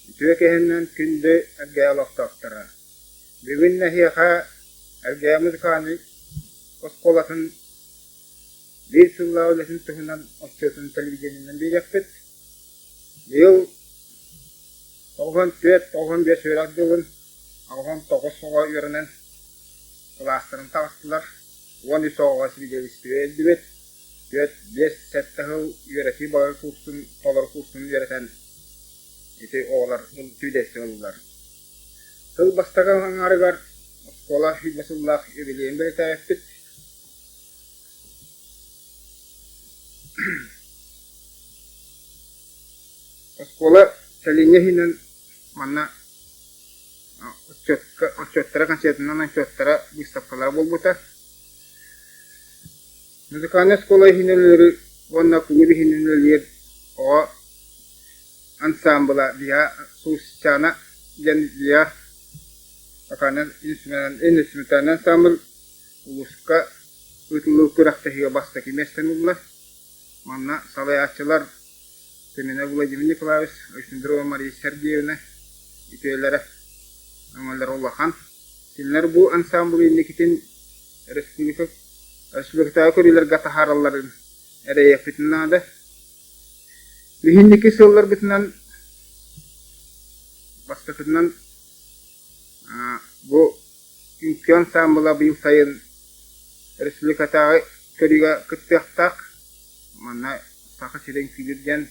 Үтүө киһинэн күндү Элгээйи олохтоохторо! Бүгүн эһиэхэ Элгээйи музыкальнай оскуолатын биир сыллаах үлэтин туһунан отчуотун телевидениенэн биэриэхпит. Быйыл 94-95 үөрэх дьылын 89 оҕо үөрэнэн кылаастарын таҕыстылар, 13 оҕоҕо свидетельство иһиллибит. Түөрт, биэс, сэттэ сыл үөрэтии бары курсун, толору курсун үөрэтэн ити оҕолор сүүдэйсэн ыллылар. Сыл бастакы аҥаарыгар оскуола 20 сыллаах юбилейын бэлиэтээбиппит. Оскуола сэлиэнньэ иһинэн манна отчуотка, отчуоттара, концертынан отчуоттара, выставкалара буолбута. Музыкальнай оскуола иһинэн үлэлиир уонна кулууп иһинэн үлэлиир оҕо ансаамбыла ВИА Сулусчаана диэн ВИА инструментальнай ансаамбыл улууска ыытыллыбыт күрэхтэһиигэ бастакы миэстэни ылла. Манна салайааччылар Семенов Владимир Николаевич, Александрова Мария Сергеевна үтүөлэрэ, өҥөлөрө улахан. Кинилэр бу ансаамбыл инникитин республика республикатааҕы көрүүлэргэ таһааралларын эрэйиэхпитин наада. Биһинники сылларбытынан бастакытынан бу үҥкүү ансаамбыла быйыл сайын республикатааҕы көрүүгэ кыттыахтаах. Манна Саха сирин үҥкүүлүүр диэн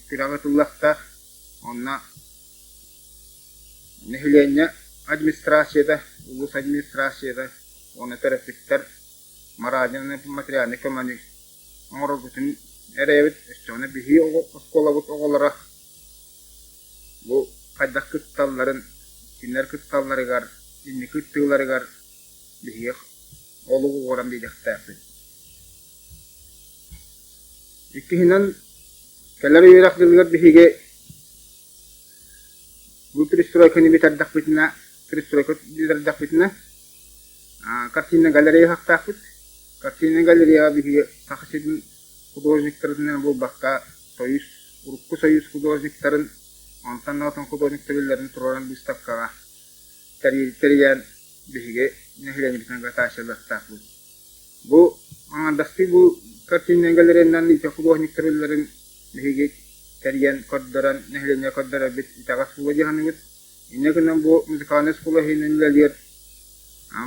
күрэх ыытыллыахтаах. Онно Нэһилиэнньэ администрацията, улуус администрацията уонна төрөппүттэр моральнай материальнай көмөнү оҥороргутун эрэйэбит. Өссөҕүнэ биһиги оскуолабыт оҕолоро бу хайдах кытталларын, кинилэр кытталларыгар, инники ыттыыларыгар биһиги олук ууран биэриэхтээхпит. Иккиһинэн, кэлэр үөрэх дьылыгар биһиги Бу перестройканы бүтэрдэхпитинэ, перестройка бүтэрдэхпитинэ, картиннай галерея ыһыахтаахпыт. Картиннай галереяҕа биһиги Саха сирин художниктарынан буолбакка, Союз, урукку Союз художниктарын, онтон атын художниктар үлэлэрин туруоран быыстапкаҕа тэрийэн биһиги нэһилиэнньэбитин гатааччылыахтаахпыт. Бу аҥардастыы бу картиннай галереянан ити художниктар үлэлэрин биһиги тэрийэн көрдөрөн, нэһилиэнньэ көрдөрөрбүт итэҕэс буолуо дии саныыбыт. Инньэ гынан бу музыкальнай оскуола иһинэн үлэлиир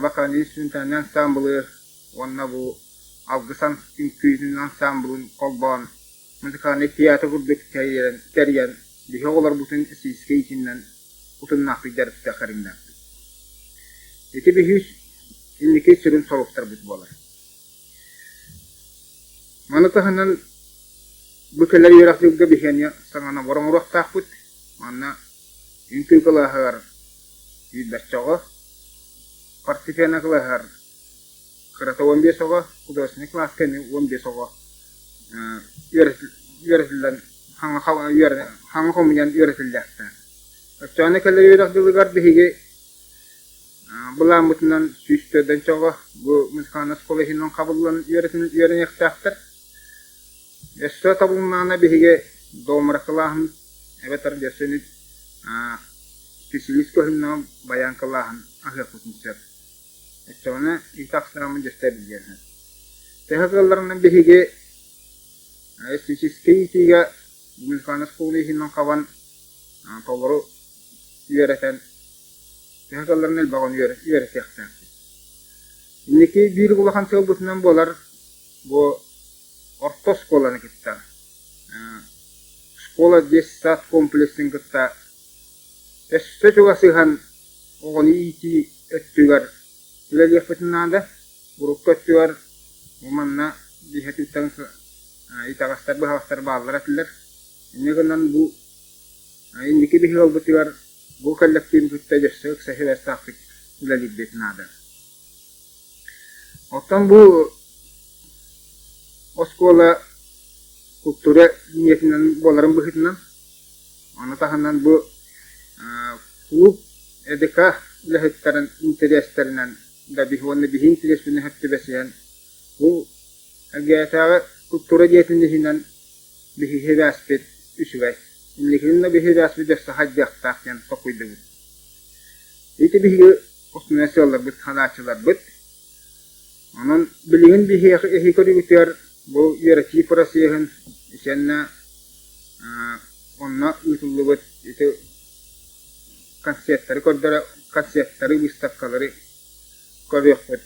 вокальнай инструментальнай ансаамбылы уонна бу Алгыс үҥкүүтүн ансаамбылын холбоон музыкальнай театр курдук тэрийэн, тэрийэн биһи оҕолорбутун сиискэ иитинэн утумнаахтык дьарыктыах кэриҥнээхпит. Ити биһи инники сүрүн соруктарбыт буолар. Маны таһынан бу кэлэр үөрэх дьылга биһиэни саҥа набор оҥоруохтаахпыт. Манна үҥкүү кылааһыгар сүүрбэччэ оҕо, фортепиано кылааһыгар кырата 15 оҕо, художественнай кылааска эмиэ 15 оҕо үөрэтиллэн хаҥа хомуйан үөрэтиллиэхтээх. Оччоҕуна кэлэр үөрэх дьылыгар биһиги Былааммытынан 104 оҕо бу музыкальнай оскуола иһинэн хабыллан үөрэниэхтээхтэр. Өссө табылыннаҕына биһиги домра кылааһын эбэтэр дьөссөнү специалист көһүннэҕин баян кылааһын аһыахпытын сөп. Оччоҕуна ити ахсааммыт дьөстө эбиллиэн сөп. Төһө кыалларынан биһиги эстетическэй иитиигэ музыкальнай оскуола иһинэн хабан толору үөрэтэн төһө кыалларын элбэҕин үөрэтиэхтээхпит. Инники биир улахан сыалбытынан буолар бу орто оскуоланы кытта школа детсад комплексын кытта өссө чугасыһан оҕону иитии өттүгэр үлэлиэхпитин наада. Урукку өттүгэр бу манна биһэтиттэн итэҕэстэр быһаҕастар бааллар этилэр. Инньэ гынан бу Инники биһиги ылбытыгар бу кэллэктииби кытта өссө ыкса сибээстээхтик үлэлиирбит наада. Оттон бу оскуола култуура ниэтинэн буоларын быһыытынан, ону таһынан бу клуб ЭДК үлэһиттэрин интэриэстэринэн да биһи уонна биһи интэриэспитинэн сөп түбэсиһэн бу ЛГТ-ҕэ култуура дьиэтин иһинэн биһиги сибээспит үчүгэй. Инникитин да биһиги үөрэхпит өссө хайдыахтаах диэн толкуйдуубут. Ити биһиги основной сыалларбыт, ханааччыларбыт. Онон билигин биһиэхэ эһиги көрүүгүтүгэр бу үөрэтии процеһын итиэннэ онно ыытыллыбыт ити концерттары көрдөрө концерттары, выставкалары көрүөхпүт.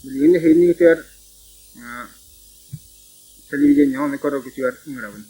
Билигин эһигинигитигэр телевидениеҕэ ону көрөргүтүгэр ыҥырабын.